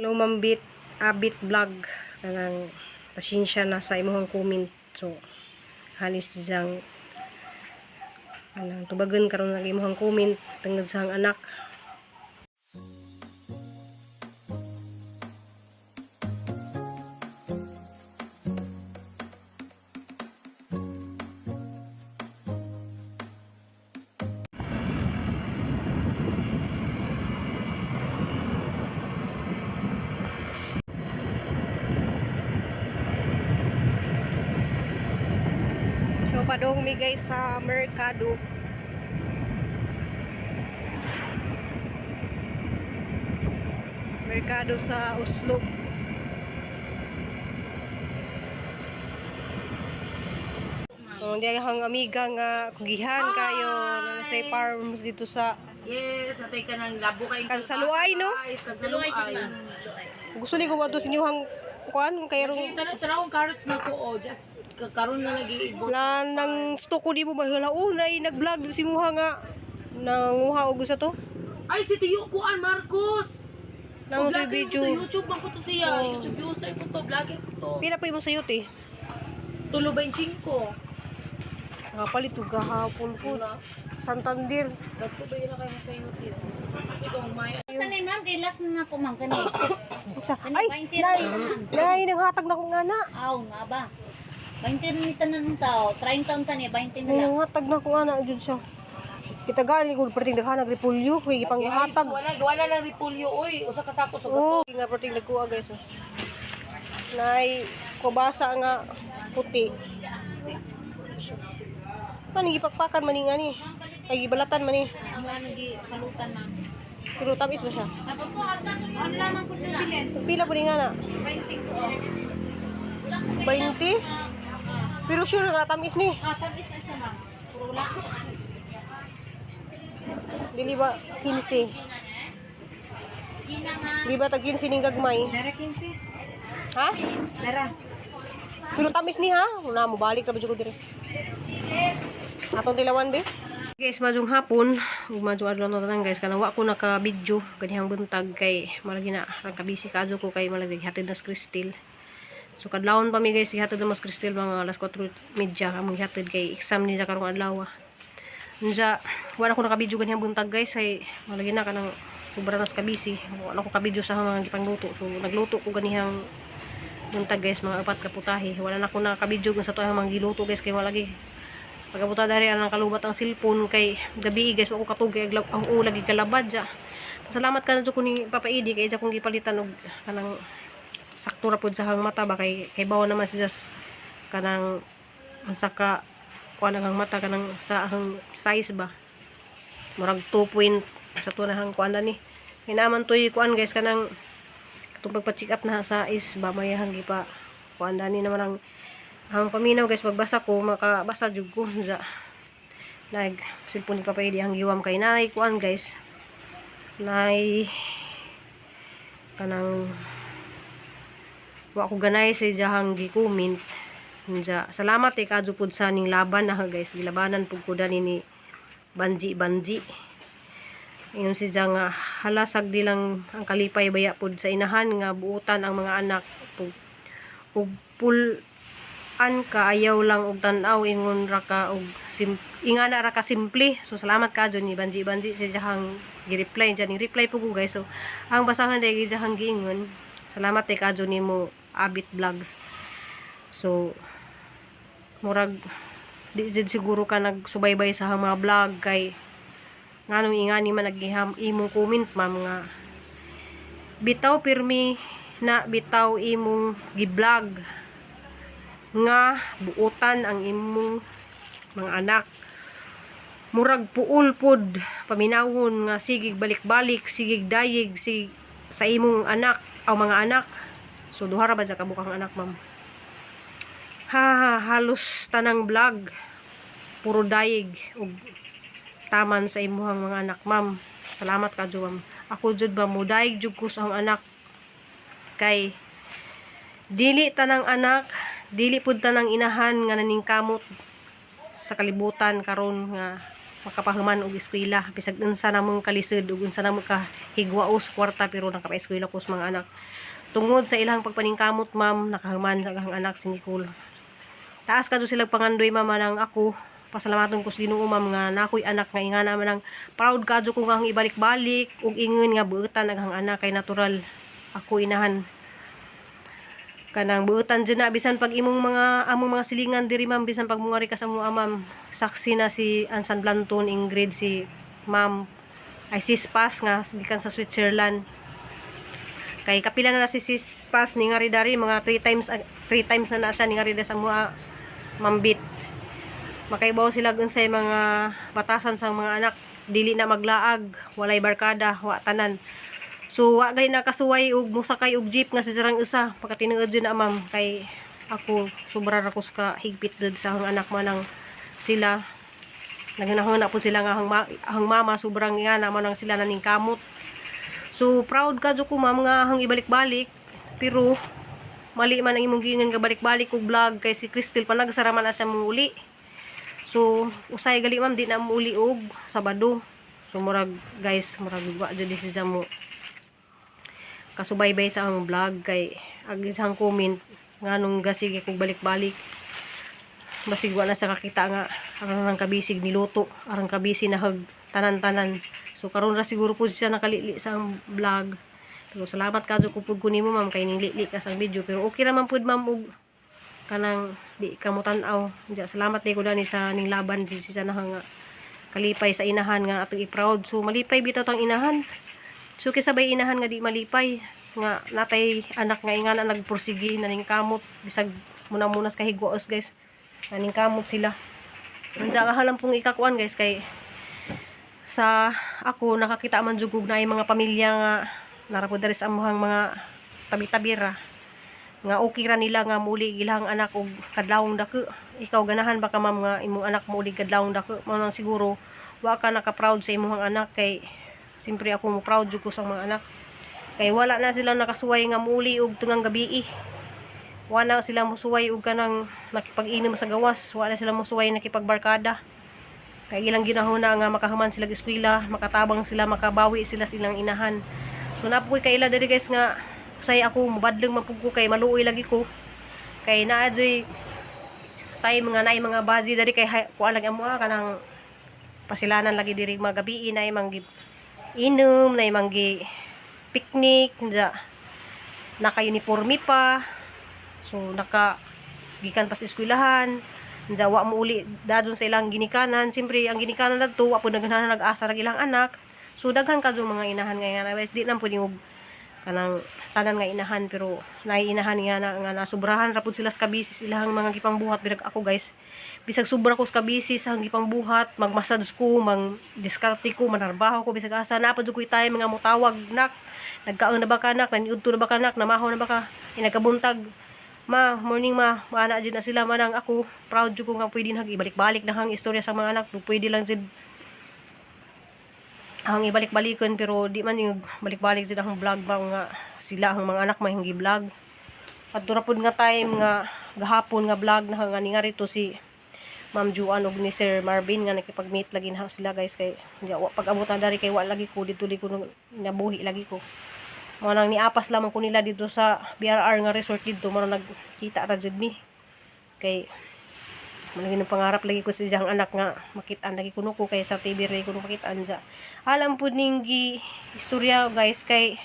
Hello, Ma'am Bit, Abit Vlog. Kanang pasensya na sa imong comment. So, halis diyang kanang tubagan karon ang imong comment tungod sa ang anak. So, padong mi guys sa merkado. Merkado sa Oslo. Oh, di ang amiga nga kugihan kayo na sa farms dito sa Yes, natay ka ng labo kayong Kansaluay, no? Kansaluay. Gusto ni ko sa inyong kuan kay rong Tanaw tanawang carrots na ko oh, just karon na nag-iibot. na nang stock ko di mo mahala unay nag-vlog si muha nga nanguha og sa to. Ay si Tiyo kuan Marcos. Nang Oh, vlogger video. ko to, YouTube man ko to siya. YouTube user ko to, vlogger ko to. Pila pa mo sa eh. Tulo 25. Nakapalit og gahapon po. Santander. Dagko ba yun na kayo sa YouTube? Ikaw may Sanay ma'am, kay last na nako ma'am kani. Sa, Ano, ay, 20 nay, ma'am. nay, nanghatag na ko nga na. Aw, nga ba? 20 ni tanan ng tao, 30 taon ni 20 na lang. Nanghatag na ko nga na, jud siya. Kita gani ko perting daghan repulyo kay gipanghatag. Wala wala lang repulyo oy, usa ka sako sa Oh, nga perting nagkuha guys. Oh. Nay, kubasa nga puti. Ano gipakpakan man ni nga ni? Ay gibalatan man ni. Ang mga nagi palutan ma'am. Pero tamis ba siya? Tapos so, ano lamang po sila? Pila po ni nga na? 20 ko. 20? Pero sure nga tamis ni. Ah, tamis na siya ma'am. Puro lang. Dili ba 15? Gina nga. Di ba tag 15 ning gagmay? Dara 15. Ha? Dara. Pero tamis ni ha. Una mo balik ra ba jud ko dire. Atong tilawan be. Guys, majong hapon, ug majong adlaw na tanan guys, kanang wa ko naka video ganihang buntag kay malagi na rang kabisi kaadto ko kay malagi gihatid na sa Cristel. So kadlawon pa mi guys, gihatid na mas Cristel mga alas 4:30 among gihatid kay exam nila karong adlaw. Unsa wala ko naka video ganihang buntag guys ay malagi na kanang sobra na sa kabisi. Wala ko ka video sa mga gipangluto. So nagluto ko ganihang buntag guys, mga apat ka putahe. Wala na ko nakabidyo kung sa to ang mga giluto guys kay wala lagi. Pagkabuta dari ang kalubat ang cellphone kay gabi guys wa ko katug kay ang ulag gikalabad ja. Salamat ka na jud ko ni Papa Idi kay dya kong gipalitan og kanang sakto ra pud sa hang mata ba kay kay bawa naman si Jas kanang unsa ka kuan ang mata kanang sa ang size ba. Murag 2 point sa to na hang kuan na ni. Hinaman toy kuan guys kanang katong pagpa-check up na sa is ba mayahang gipa kuan dani naman ang paminaw guys pagbasa ko makabasa jud ko ja nag cellphone ni Papa Edi ang giwam kay nay kuan guys nay kanang wa ko ganay sa iyahang gi-comment ja. Salamat eh kadyo pud sa ning laban na guys, gilabanan pud ko dani ni Banji Banji. Ingon si Diya nga halasag di lang ang kalipay baya pud sa inahan nga buutan ang mga anak pug ug pul an ka ayaw lang og tan-aw ingon ra ka og ingana ra ka simple. So salamat ka ni Banji Banji sa iyahang gi-reply diyan, ni reply po ko guys. So ang basahan dai iyahang giingon, salamat kay kadyo nimo Abit Vlogs. So murag di jud siguro ka nagsubaybay sa mga vlog kay nganong ingani man naghiham imong comment ma'am nga bitaw pirmi na bitaw imong gi-vlog nga buutan ang imong mga anak, murag puol pod paminawon nga sigig balik-balik, sigig dayig sig sa imong anak aw mga anak. So duha ra ba sa kabukang anak ma'am ha, ha, halos tanang vlog puro dayig ug taman sa imuhang mga anak ma'am. Salamat ka ma'am. Ako jud ba mo dayig jud ko sa akong anak kay dili tanang anak, dili pud tanang inahan nga naningkamot sa kalibutan karon nga makapahuman og eskwela bisag unsa namong kalisod ug unsa namong ka higwaos kwarta, pero nakapaeskwela ko sa mga anak tungod sa ilang pagpaningkamot, ma'am. Nakahuman sa akong anak si Nicole. Taas kadto sila pangandoy, mama, nang ako pasalamaton ko sa Ginoo, ma'am, nga nakoy anak nga ingana man ang proud kadto ko nga ang ibalik-balik ug ingon nga buutan ang anak kay natural ako inahan kanang buutan dyan na bisan pag imong mga among mga silingan diri, ma'am, bisan pag mungari ka sa among ma'am. Saksi na si Ansan Blanton, Ingrid, si ma'am ay sis Paz nga gikan sa Switzerland, kay kapila na na si sis Paz ni ngari dari mga 3 times, 3 times na na siya ni ngari sa mga mambit. Makaibaw sila unsay mga batasan sa mga anak, dili na maglaag, walay barkada, wa tanan. So wa gani nakasuway og mosakay og jeep nga si sarang isa pagkatinuod jud na, ma'am, kay ako sobra ra ko sa higpit dud sa akong anak manang sila naganahon na po sila nga ang mama sobrang nga naman ang sila naning kamot. So proud ka jud ko, ma'am, nga ang ibalik-balik, pero mali man ang imong giingon nga balik-balik og vlog kay si Crystal pa nagsara man na siya muli. So usay gali, ma'am, di na muuli og Sabado. So murag, guys, murag wa jud si mo kasubaybay sa ang vlog kay ag isang comment nganong gasige kog balik-balik. Basig wa na sa kakita nga aron ang kabisig niluto, arang kabisi na hag tanan-tanan. So karon ra siguro po siya nakalili sa ang vlog, pero salamat kadto ko pud ko nimo, ma'am, kay nilili ka sa video. Pero okay ra man pud, ma'am, og kanang di ka mo tan-aw. Diya, salamat di ko dani sa ning laban di siya na nga kalipay sa inahan nga atong i-proud. So malipay bitaw tang inahan. So kaysa bay inahan nga di malipay nga natay anak nga ingana nagpursige naning kamot bisag muna-munas kahigwaos, guys, naning kamot sila. Unsa ka halang pong ikakuan, guys, kay sa ako nakakita man jud og naay mga pamilya nga nara po diri sa amuhang mga tabi-tabi ra nga okay ra nila nga muli ilang anak og kadlawong dako. Ikaw, ganahan ba ka, ma'am, nga imong anak muuli kadlawong dako? Mao nang siguro wa ka naka-proud sa imong anak, kay siyempre ako mo proud jud ko sa mga anak kay wala na sila nakasuway nga muuli og tungang gabi. Wala sila musuway og kanang nakipag-inom sa gawas, wala sila musuway nakipagbarkada kay ilang ginahuna nga makahuman sila og eskwela, makatabang sila, makabawi sila sa ilang inahan. So napoy kaila diri, guys, nga say ako mubadlong man pud ko kay maluoy lagi ko kay naa joy tay mga naay mga bazi diri kay kuan lagi amo kanang pasilanan lagi diri mga gabi, naay manggi inom, naay manggi picnic ja, naka-uniforme pa. So naka gikan pa sa eskwelahan. Unsa wa mo uli dadon sa ilang ginikanan. Siyempre ang ginikanan dadto wa pud naganahan nag-asa ra ilang anak. So daghan kadto mga inahan nga guys, di na pud yung kanang tanan nga inahan, pero naay inahan nga na, nga nasubrahan ra pud sila sa kabisi sa ilahang mga gipangbuhat. Birag ako, guys, bisag sobra ko sa kabisi sa gipangbuhat, magmassage ko, mang diskarte ko, manarbaho ko bisag asa, naa pa jud ko'y time nga motawag, "Nak, nagkaon na ba ka? Nak, naniudto na ba ka? Nak, namaho na ba ka? Ay, nagkabuntag ma, morning ma." Maana jud na sila. Manang ako proud jud ko nga pwede nag ibalik-balik na hang istorya sa mga anak. Pwede lang jud ang ibalik-balikon, pero di man yung balik-balik jud akong vlog ba nga sila ang mga anak may vlog. At dura pud nga time nga gahapon nga vlog na nga ni nga rito si Ma'am Juan og ni Sir Marvin nga nakipag-meet lagi na sila, guys, kay ya, wa pag abot na dari kay wa lagi ko dito, di ko nabuhi lagi ko. Mao nang niapas lamang ko nila dito sa BRR nga resort dito, mao nang nagkita ra jud mi kay malagi ng pangarap lagi ko sa iyang anak nga makitaan lagi kuno ko kay sa TV rin kuno makitaan siya. Alam pud ning gi istorya, guys, kay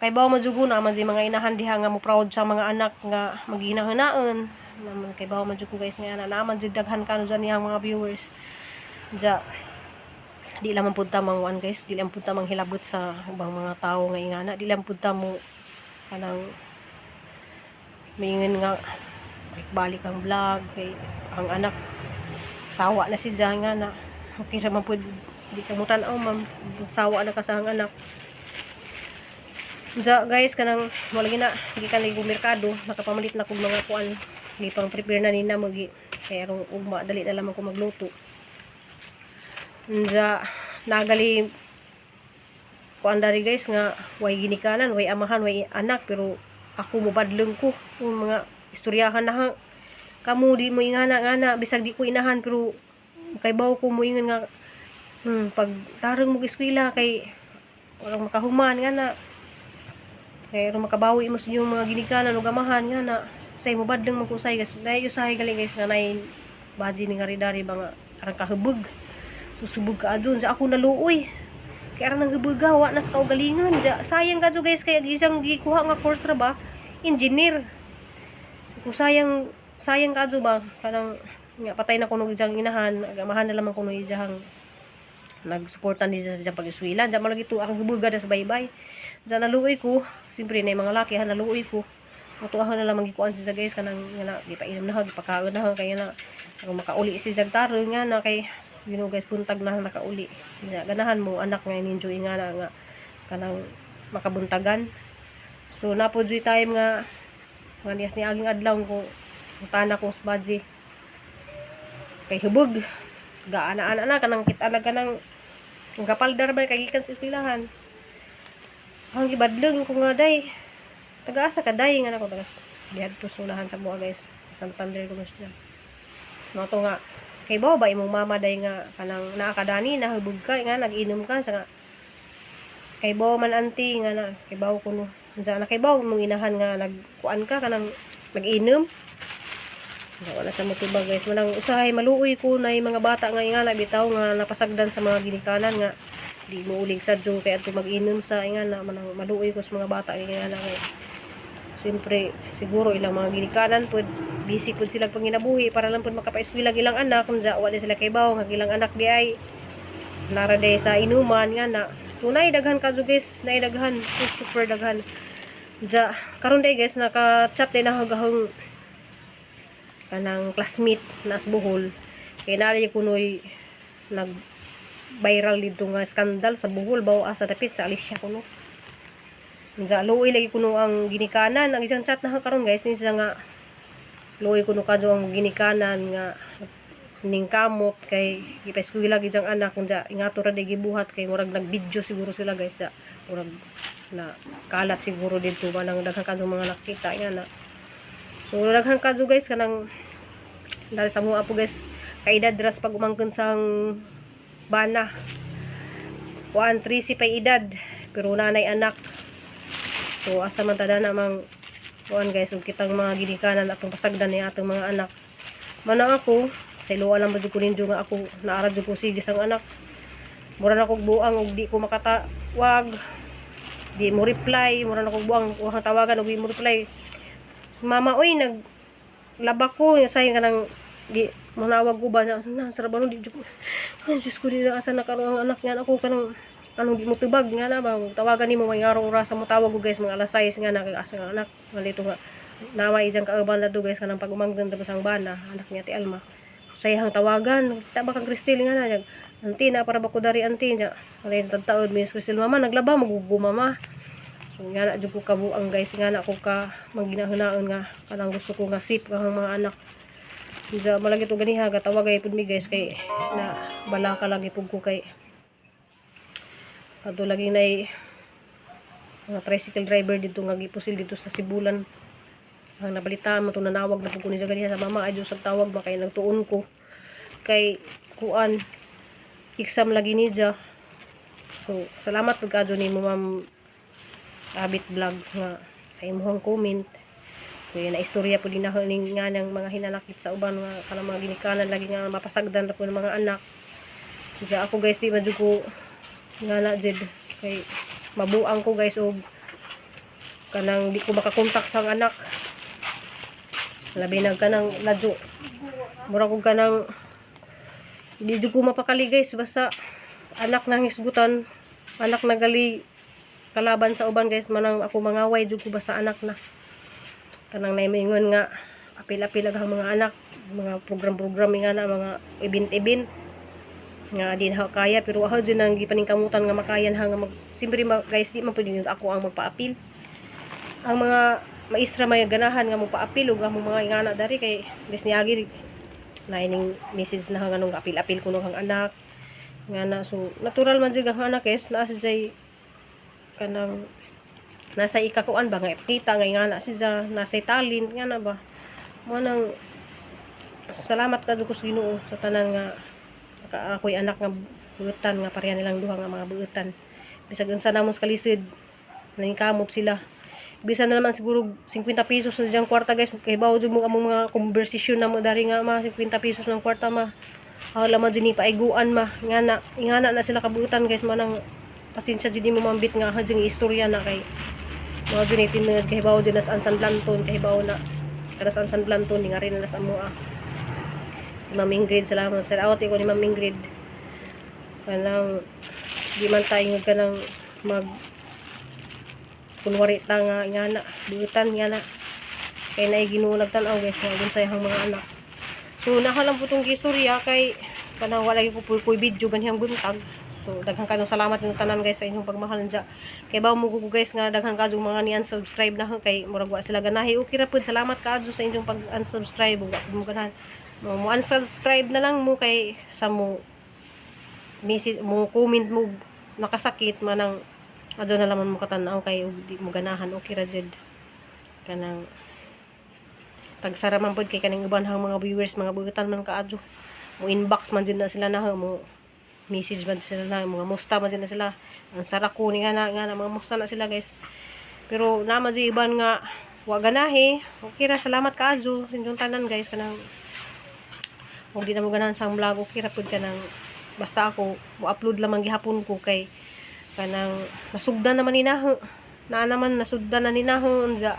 kay bawo man jud ko na man jud mga inahan diha nga mo proud sa mga anak nga maghinahunaan naman. Kay bawo man jud ko, guys, nga ana naman jud daghan kano dyan niyang mga viewers ja. Di lang man pud ta manguan, guys, di lang pud ta manghilabot sa ubang mga tawo nga ingana, di lang pud ta mo kanang maingon nga balik-balik ang vlog kay ang anak sawa na si Jan nga na okay ra man pud di ka mo tan-aw, ma'am, sawa na ka sa ang anak. Ja, guys, kanang wala gina gikan lagi kong merkado, nakapamalit na kog mga kuan, di pang prepare na nina magi kay arong ugma dali na lamang ko magluto. Ja, nagali kuan dari, guys, nga way ginikanan, way amahan, way anak, pero ako mobadlong ko yung mga istoryahan na ha kamo di mo ingana ngana bisag di ko inahan, pero Kay bawo ko moingon nga pag tarong mo eskwela kay walang makahuman nga na kay aron makabawi mo sa inyong mga ginikanan ug amahan nga na say mo badlong man ko usay, guys. Nay usahay gali, guys, nga nay baji ni nga ridari ba nga arang kahubog susubog ka adun sa ako naluoy kay aran ang hubuga wa na sa kaugalingon. Sayang ka guys, kay ang isang gikuha nga course ra ba engineer ko. Sayang, sayang ka ba kanang nga patay na kuno ijang inahan, amahan na lamang kuno ijang nagsuporta ni sa ijang pag-eskwela. Diyan malagi to ang hubuga sa baybay. Diyan naluoy ko siyempre na yung mga laki ha, naluoy ko. Ato na lamang gikuan siya, guys, kanang nga na gipainom na, gipakaon na kay na ako makauli si jag taro nga na kay guys, buntag na nakauli. Nga, ganahan mo anak nga enjoy nga na nga kanang makabuntagan. So napo jud time nga nga niyas ni aging adlaw ko tana ko sa baji kay hubog gaana-ana na kanang kita na kanang ang kapaldar ba kay gikan sa eskwelahan. Ang gibadlong ko nga, "Day, taga-asa ka, day?" Nga nako, taga diadto sulahan sa buwa, guys, Santander ko siya no. To nga kay ba ba imong mama, day, nga kanang naa ka dani nahubog ka nga nag-inom ka sa nga kay bawo man, auntie? Nga na kay bawo kuno. Unsa na kay bawo imong inahan nga nagkuan ka kanang nag-inom? Wala sa motibag, guys. Manang usahay maluoy ko na yung mga bata nga nga na bitaw nga napasagdan sa mga ginikanan nga di mo ulig sa kay adto mag-inom sa nga na. Manang maluoy ko sa mga bata nga na kay siyempre siguro ilang mga ginikanan pud busy pud sila panginabuhi para lang pud makapaeskwela ilang anak. Unsa wala sila kay bawo nga ilang anak di ay nara day sa inuman nga na. So nay daghan ka guys, nay daghan, super daghan. Ja karon day, guys, naka chat day na hagahong kanang classmate nas Bohol kay naa kunoy nag viral dito nga skandal sa Bohol bawa asa dapit sa Alicia kuno. Unsa luoy lagi kuno ang ginikanan. Ang isang chat na karon, guys, ni siya nga luoy kuno kadto ang ginikanan nga ning kamot kay gipaeskwela gid ang anak. Unsa ingato ra di gibuhat kay murag nag-video siguro sila, guys, da murag na kalat siguro didto ba nang daghan kadto mga nakita nga na. So daghan kadto, guys, kanang dahil sa mga po, guys, kaedad ras pag umangkon sang bana kuan 13 pay edad pero nanay anak. So asa man tada namang kuan, guys, ug kitang mga ginikanan atong pasagdan ni atong mga anak. Manang ako sa iluwa lang ba jud ko ninyo nga ako naara jud ko sige sang anak, mura na kog buang og di ko makatawag, di mo reply. Mura na kog buang kuhang tawagan og di mo reply. So, "Mama oy, nag laba ko." Say kanang di manawag ko ba na na sarap ano di jud ko. Ay, Diyos ko, di na asa na karon ang anak nga ako kanang anong di mo tubag nga na ba tawagan nimo may araw oras mo tawag ko, guys, mga alas 6 nga na kay asa nga anak ngalito nga naway ijang kauban na do, guys, kanang pag umanggan tapos ang bana anak niya ti Alma sayang tawagan ta ba kang Cristel nga na nag auntie na para ba ko dari auntie niya alay tagtaod Miss Cristel, "Mama, naglaba magugo, mama." So nga na jud ko kabuang, guys, nga na ko ka mangginahunaon nga kanang gusto ko nga sip kang mga anak. Diya malagi to ganiha gatawag ay pud mi, guys, kay na bala ka lagi pud ko kay kadto lagi nay mga tricycle driver dito nga gipusil dito sa Sibulan. Ang nabalitaan mo to, nanawag na pud ko ni sa ganiha sa mama ay sa tawag ba kay nagtuon ko kay kuan exam lagi ni dya. So salamat pud kadto nimo, Ma'am Abit Vlog, nga sa imong comment kaya na istorya po din ako ning nga ng mga hinanakit sa uban nga kanang mga ginikanan lagi nga mapasagdan ra po ng mga anak. Diya ako, guys, di man jud ko nga na jud kay mabuang ko, guys, og kanang di ko makakontak sa anak, labi na kanang ladyo mura ko kanang di jud ko mapakali, guys, basta anak nang hisgutan, anak nagali kalaban sa uban, guys. Manang ako mangaway jud ko basta anak na kanang naimingon nga apil-apil ang mga anak, mga program-program nga na mga event-event nga di na kaya. Pero ako dyan ang gipaningkamutan nga makayan ha nga mag siyempre guys, di man pwede yung ako ang magpa-apil. Ang mga maistra may ganahan nga mo paapil ug ang mga ingana dari kay guys niagi na ining message na nga nung apil-apil kuno ang anak nga na. So natural man jud ang anak, guys, naa siya kanang nasa ikakuan ba nga ipakita nga ingana siya nasa talent nga na ba mo nang salamat ka ko sa Ginoo sa tanan nga ako'y anak nga buutan nga pareha nilang duha nga mga buutan. Bisag unsa namo sa kalisod, nangkamot sila. Bisan na naman siguro 50 pesos na diyang kwarta, guys, kay bawo jud mo among mga konversasyon na mo dari nga, "Ma, 50 pesos ng kwarta, ma." Wala man jud ni paiguan, ma. Ngana, ingana na sila kabuutan, guys, manang pasensya jud mo mambit nga ha jud istorya na kay mga jud ni tinuod kay bawo jud nas San Blanton, kay bawo na kada sa San Blanton ni nga rin na sa amoa. Si Ma'am Ingrid, salamat. Sir, out ko ni Ma'am Ingrid. Kanang di man tayo nga kanang mag kunwari ta nga ngana buutan nga na kay naay Ginoo nagtan-aw, guys, nga unsay ang mga anak. So nakalang po tong istorya kay kanang wala gyud ko puy video ganihang buntag. So daghan kayong salamat inyong tanan, guys, sa inyong pagmahal niya. Kay bawo mo ko, guys, nga daghan kaadyo mga ni unsubscribe na kay murag wa sila ganahi. Okay ra pud, salamat kaadyo sa inyong pag unsubscribe. Wa mo ganahan mo, mo unsubscribe na lang mo kay sa mo message mo, comment mo nakasakit manang adto na laman mo katanaw kay ug di mo ganahan, okay ra jud. Kanang tagsara man pud kay kaning uban hang mga viewers, mga buutan man kaadyo. Mo inbox man jud na sila na, mo message man sila na, mga musta man jud na sila, ang sara ko ni nga na mga musta na sila, guys. Pero naman jud iban nga wa ganahi, okay ra, salamat kaadyo sa inyong tanan, guys. Kanang ug di na mo ganahan sa vlog, okay ra pud. Kanang basta ako mo-upload lamang gihapon ko kay kanang nasugdan naman ni naho na naman, nasugdan na ni naho unja.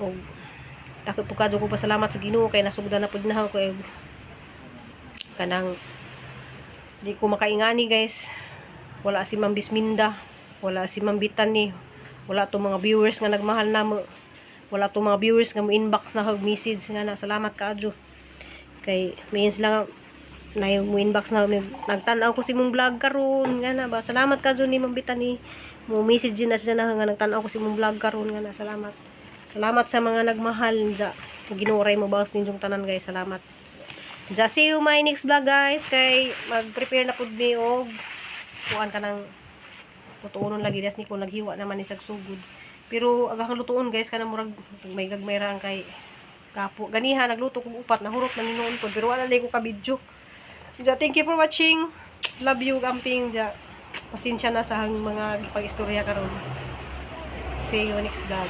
Og dako po kadyo ko pasalamat sa Ginoo kay nasugdan na pud naho kay kanang di ko makaingani, guys. Wala si Ma'am Bisminda, wala si Ma'am Bitani, wala to mga viewers nga nagmahal namo, wala to mga viewers nga mo inbox na og message nga na salamat kaadyo kay means lang na yung mo inbox na may, "Nagtan-aw ko si mong vlog karon," nga na ba. "Salamat ka ni Ma'am Bitani." Mo message din na siya na nga, "Nagtan-aw ko si mong vlog karon," nga na. Salamat, salamat sa mga nagmahal ja. Ginoo ray mo bawas ninyong tanan, guys. Salamat ja. See you my next vlog, guys, kay mag-prepare na pud mi og kuan ka ng lutuonon lagi das ni ko naghiwa naman ni sugod. Pero agahang lutuon, guys, kanang murag may gagmay ra ang kay kapo. Ganiha nagluto kog upat, nahurot man ni noon ko, pero wala na ko ka video. Ja, thank you for watching. Love you, amping ja. Pasensya na sa hang mga pag-istorya karon. See you next vlog.